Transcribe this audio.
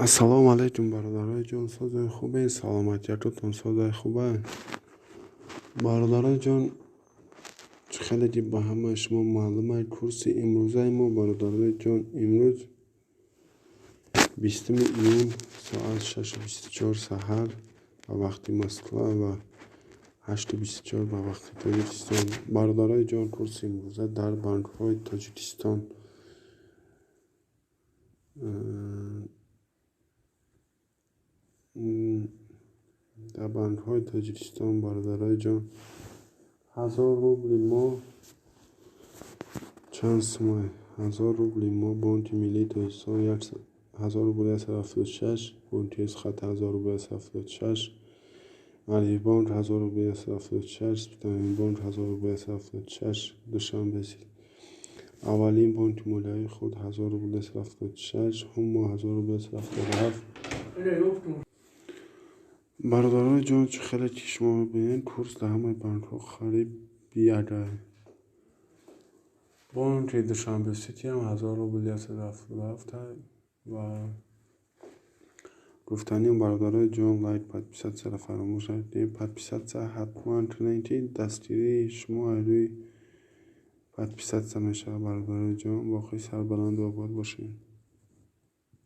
Ассалому алайкум, бародарои ҷон, созои хубе, саломатиятотон созои хуба, бародарои ҷон. Чӣ хеле ки ба ҳамаи шумо маълума, курси имрӯзаи мо, бародарои ҷон, имрӯз 20 июн, соат 6:24 саҳар ба вақти Москва ва 8:24 ба вақти Тоҷикистон. Бародарои ҷон, курси имрӯза дар банкҳои Тоҷикистон бародарои ҷон, 1000 рубли мо чанд сумай? 1000 рубли мо, Бонки миллии Тоҷикистон, 1000 рубл 176, бонки Эсхат 1000 рубл 176, Алифбонк 1000 рубл 176, Спитаменбонк 1000 рубл 176, Душанбе аввалин бонки молиявии худ 1000 рубл 176, Ҳумо 1000 рубл 177. Бародарои ҷон, чӣ хеле ки шумо мебинед, курс дар ҳамаи банкҳо қариб якай. Бонки Душанбе Ситиам 1000 рубл 177. Ва гуфтаниам, бародарои ҷон, лайк, подписаться ро фаромӯш накунед. Подписаться ҳатман кунед, ки дастгирии шумо аз рӯи подписаться мешавад. Бародарои ҷон, боқӣ сарбаланду обод бошед.